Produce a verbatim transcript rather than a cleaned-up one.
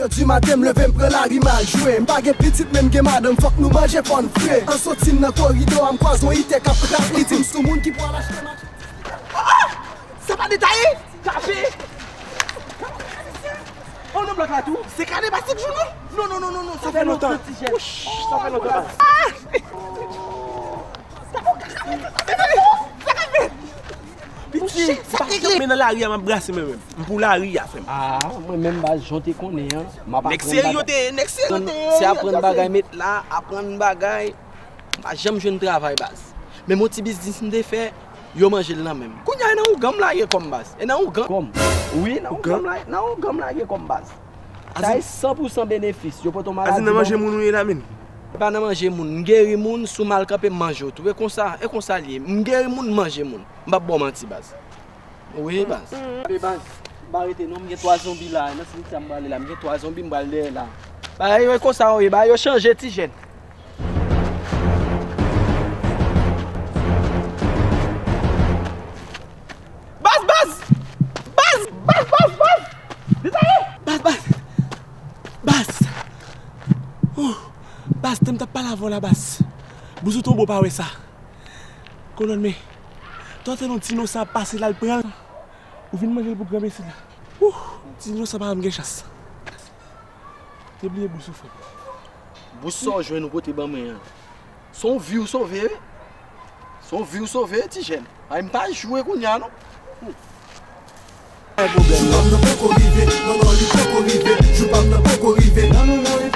Di maten m leve m pran lari m al jwe. M pa gen pitit men m gen madanm, fòk nou manje fò n fre. An soti m nan koridò a m kwaze yon itè k ap krape. Li di m sou moun ki pral achte machin. Sa pa detaye? Kape! Oh non, blòk la tou. Se kane pa sik jou non. Non, non, non, non, non. Sa fè lontan. Sa fè lontan. Piti, sa k regle? Men nan lari a m ap brase mwen menm. M pou lari a, frè m. Ah, mwen menm baz, jan w te konnen an, m ap aprann bagay. Nèg serye yo te ye, nèg serye yo te ye. Se aprann bagay, met la, aprann bagay. M pa janm jwenn travay, baz. Menm yon ti biznis m te fè, yo manje l nan men m. Kounye a, e nan ougan m lage kò m, baz. E nan ougan. Kò m. Wi, nan ougan m lage, nan ougan m lage kò m, baz. Sa e san pou san benefis. Yo pote w maladi. Azin nan manje moun ou ye la, menm. E pa nan manje moun. M geri moun, si w mal kanpe, m manje w tou. E konsa, e konsa l ye. M geri moun, m manje moun. M p ap ba w manti, baz. Wi, baz. Kanpe, baz. M pa rete non, m gen twa zonbi la. Nan simityè a m prale la, m gen twa zonbi, m pral dèyè la. Bagay yo e konsa yo ye, bagay yo chanje, ti jèn. Baz, baz! Baz, baz, baz, baz! Detaye! Baz, baz! Baz! Oh! Baz, te m t ap pale avè w la, baz. Bous ou tonbe w pa wè sa. Kolòn, men. Tande yon ti inosan ap pase la, l pran l. Ou vin manje l pou granmesi la. Ouh! Ti inosan pa janm gen chans. Te bliye bous ou, frè m. Bous sa w jwenn ou pote ban mwen an. Se yon vi w sove, wi. Se yon vi w sove, ti jèn. Ay, m pa jwe kounye a, non. Jou pa m nan poko rive, non, non, li poko rive. Jou pa m nan poko rive, non, non, non, li